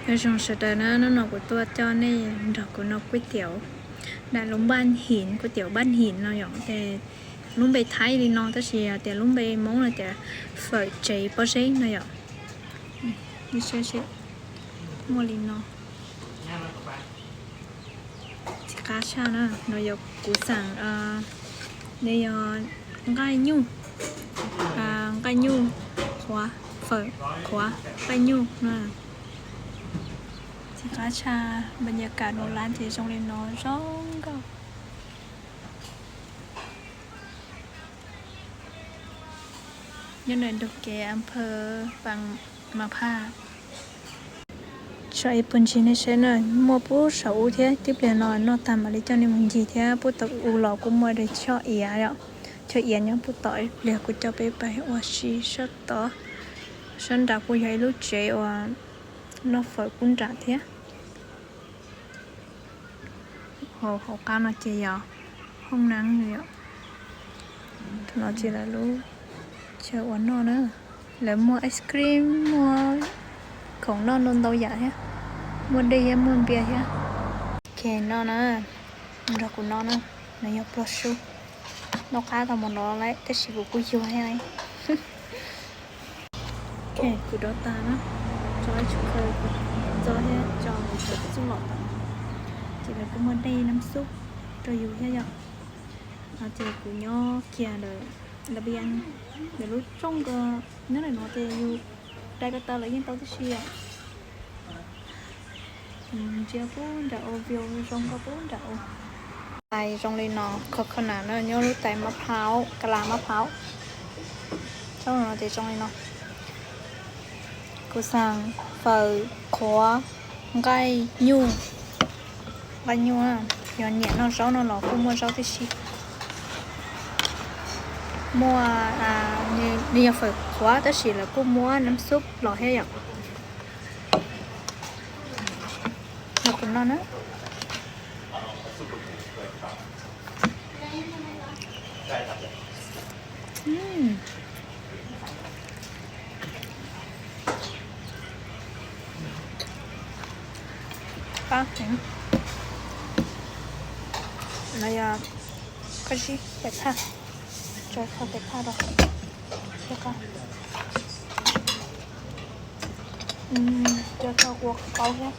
Nyob zoo sawv daws na, hnub no kuv tuaj coj nej nrog kuv noj kuj tiav dam lub npaj him, kuj tiav npaj him no yom. Ces lub npe Thaib li no tab sis tias lub npe Hmoob no tias fawm tsev pob zeb no yom. Muaj li no. Tsis qab tshaj na, no yog kuv xaam, no yog nqaij nyuj, nqaij nyuj qhuav, fawm qhuav nqaij nyuj na. Tsis qab tshaj, npa nyas kam nus las ces zoo li no zoo nkauj. Nyob ntawm ntug kev a phawj Pas Mas Phaj. Tso ib puag ntsis nej saib na, muaj pub saum ub thiab, tib pliag no noj tag mam li coj nej mus ncig thiab. Pub tom u los kuj muaj choj iav yom, choj iav nyob pub tom. Ib pliag kuv coj peb pais ua si sab tod. Sab nrad kuj yog ib lub tsev uas noj fawm pub nram thiab. Hauv qab no ces yog hoob nab yom. Thaum no ces lawv lub chaw ua noj na, lawv muaj ice cream, muaj khoom noj ntau ntau yam thiab, muaj dej thiab muaj npias thiab. Ok, no na, nrog kuv noj na, nws yog pluag su. Noj qab tau mus no lawm tab sis kuv kuj yuag thiab. Ok, kuv dob tas na, tso ib tsuj khaws ntxo thiab tso kuv cov txuj lom tas. Ces lawv kuj muaj dej nab xub rau yus thiab yom. Ces kuv nyob kiag lawm, lawv, lawv lub rooj ko nyob ntawm no ces yus dai ko taw lawv yeej tau tib si yom. Ntsia pub nram ub, view zoo nkauj pub nram ub. Tais zoo li no, coconut na, nyob lub tais mab phaub, ka las mab phaub. Tsob no ces zoo li no. Kuv xav fawm qhuav nqaij nyuj, nqaij nyuj, yog nyiam noj zaub no los kuj muaj zaub tib si. Muaj, nws yog fawm qhuav tab sis lawv kuj muab nab xub los thiab yom. Nrog kuv noj na. Qab heev. No yog koj zib tais phaj, tso txog tais phaj rau thiab qab, tso txog ua qaub thiab.